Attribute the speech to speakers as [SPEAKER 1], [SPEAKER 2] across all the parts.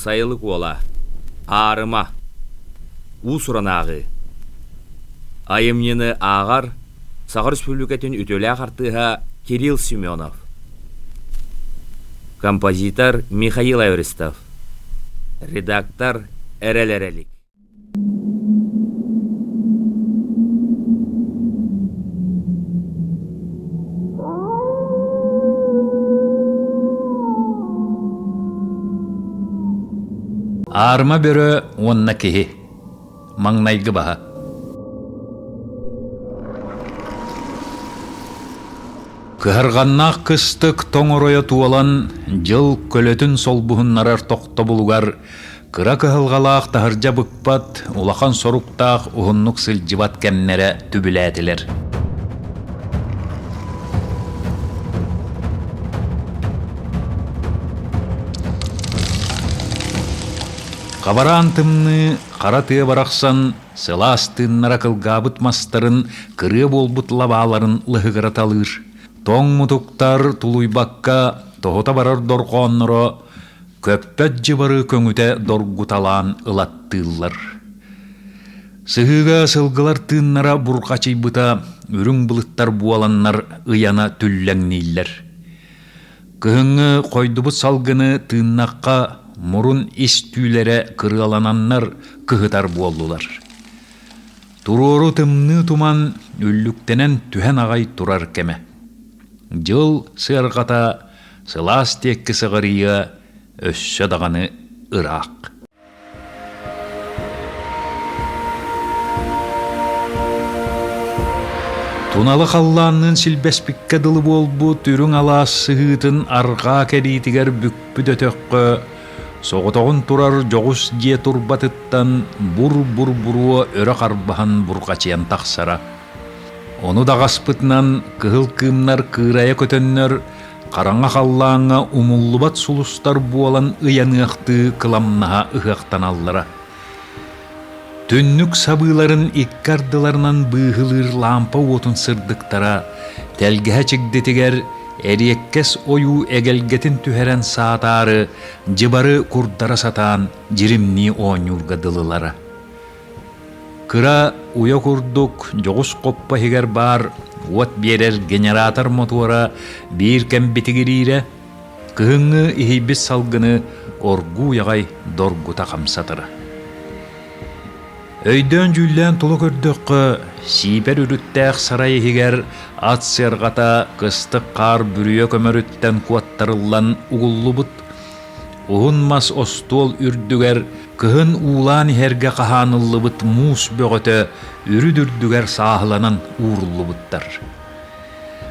[SPEAKER 1] Сайылык уола, Аарыма, уус-уран ааҕыы. Айымньыны ааҕар Саха Республикатын үтүөлээх артыыһа Кирилл Семенов. Композитор Михаил Эверстов. Редактор Эрэл Эрэлик.
[SPEAKER 2] Аарыма бөрө уонна киһи. Маҥнайгы баһа. Кыһарҕаннаах кыстык тоҥ оройо туолан, дьыл көлөтүн солбуһуннарар тохтобулугар кыра кыһалҕалаах таһырдьа быкпат, улахан соруктаах уһуннук сылдьыбат кэмнэрэ түбүлээтилэр. Хабараан тымныы хара тыа барахсан сылаас тыыннара кылгаабыт мастарын кырыа буолбут лабааларын лыһыгыраталыыр. Тоҥ мутуктар тулуйбакка тоһута барар дорҕоонноро көппөт дьыбары көҥүтэ доргуталаан ылаттыыллар. Сыһыыга сылгылар тыыннара бурҕачыйбыта үрүҥ былыттар буоланнар ыйана түллэҥнииллэр. Кыһыҥҥы хойдубут салгыны тыыннахха мурун ис түүлэрэ кырыалананнар кыһытар буоллулар. Туруору тымныы туман үллүктэнэн түһэн аҕай турар кэмэ. Дьыл сыарҕата сылаас диэки сыҕарыйыа өссө даҕаны ыраах. Туналы халлаанныын силбэспиккэ дылы буолбут үрүҥ алаас сыһыытын арҕаа кэриитигэр бүкпүт өтөххө соҕотоҕун турар дьоҕус дьиэ турбатыттан бур-бур буруо өрө харбаһан бурҕачыйан тахсара. Ону даҕаспытынан кыһыл кыымнар кыырайа көтөннөр хараҥа халлааҥҥа умуллубат сулустар буолан ыйаныахтыы кыламнаһа ыһыахтаналлара. Түннүк сабыыларын икки ардыларынан быыһылыыр лаампа уотун сырдыктара тэлгэһэ чигдитигэр эриэккэс ойуу эгэлгэтин түһэрэн саатаары дьыбары курдара сатаан дьиримнии оонньуурга дылылара. Кыра уйа курдук дьоҕус хоппо иһигэр баар уот биэрэр генератор мотуора биир кэм битигириирэ, кыһыҥҥы иһийбит салгыны оргууй аҕай доргута хамсатара. Өйдөөн-дьүүллээн тула көрдөххө, сиипэр үрүттээх сарай иһигэр ат сыарҕата кыстык хаар бүрүйэ көмөрүттэн куоттарыллан угуллубут Уһун мас остуол үрдүгэр кыһын уулаан иһэргэ хаһааныллыбыт муус бөҕөтө үрүт-үрдүгэр сааһыланан ууруллубуттар.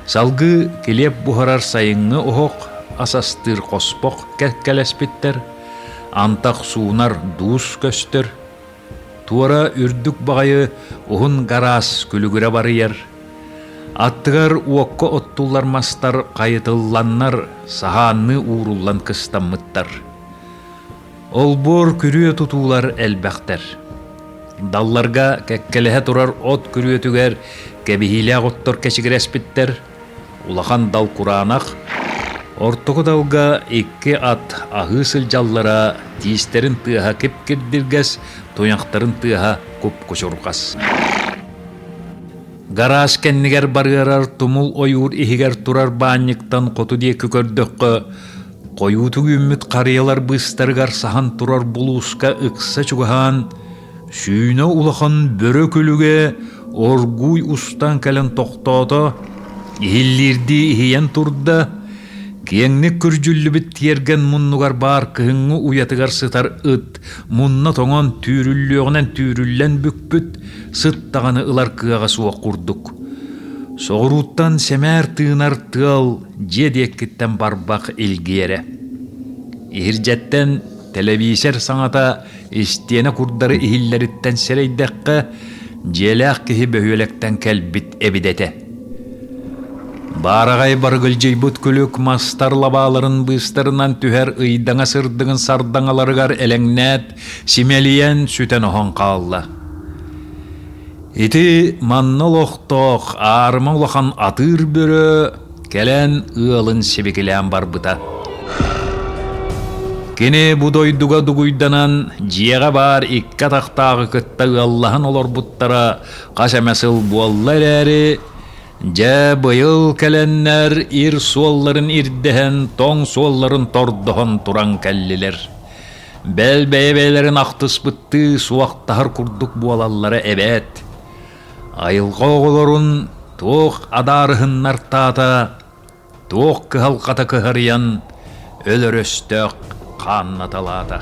[SPEAKER 2] Салгыы килиэп буһарар сайыҥҥы оһох, ас астыыр хоспох кэккэлэспиттэр, антах суунар дуус көстөр, Туора үрдүк баҕайы уһун гараас күлүгүрэ барыйар. Аттыгар уокка оттуллар мастар хайытылланнар саһаанныы ууруллан кыстаммыттар. Олбуор күрүө тутуулар элбэхтэр. Далларга кэккэлэһэ турар от күрүөтүгэр кэбиһиилээх оттор кэчигирэспиттэр. Улахан дал кураанах, ортоку далга икки ат аһыы сылдьаллара тиистэрин тыаһа кип-кирдиргэс, туйахтарын тыаһа куп-кучурҕас. Гараж кэннигэр барыарар тумул ойуур иһигэр турар баанньыктан хоту диэки көрдөххө, хойуутук үүммүт харыйалар быыстарыгар саһан турар булууска ыкса чугаһаан, Сүүнэ улахан бөрө күлүгэ оргууй устан кэлэн тохтоото, иһиллиирдии иһийэн турда, киэҥник күрдьүллүбүт тиэргэн муннугар баар кыһыҥҥы уйатыгар сытар ыт мунна тоҥон түүрүллүөҕүнэн түүрүллэн бүкпүт, сыт даҕаны ылар кыаҕа суох курдук. Соҕурууттан сэмээр тыынар тыал дьиэ диэккиттэн барбах илгиэрэ. Иһирдьэттэн тэлэбиисэр саҥата Истиэнэ курдары иһиллэриттэн сэрэйдэххэ, дьиэлээх киһи бөһүөлэктэн кэлбит эбит этэ. Баараҕай барыгылдьыйбыт күлүк мастар лабааларын быыстарынан түһэр ыйдаҥа сырдыгын сардаҥаларыгар элэҥнээт, симэлийэн сүтэн-оһон хаалла. Ити манна олохтоох аарыма улахан атыыр бөрө кэлэн ыалын сибикилээн барбыта. Кини бу дойдуга дугуйданан, дьиэҕэ баар икки атахтааҕы кытта ыаллаһан олорбуттара хас эмэ сыл буолла эрээри, дьэ быйыл кэлэннэр ир суолларын ирдэһэн, тоҥ суолларын тордоһон туран кэллилэр. Бэл бэйэ-бэйэлэрин ахтыспыттыы суохтаһар курдук буолаллара эбээт. Айылҕа оҕолорун туох адаарыһыннартаата, туох кыһалҕата кыһарыйан өлөр өстөөх хааннаталаата.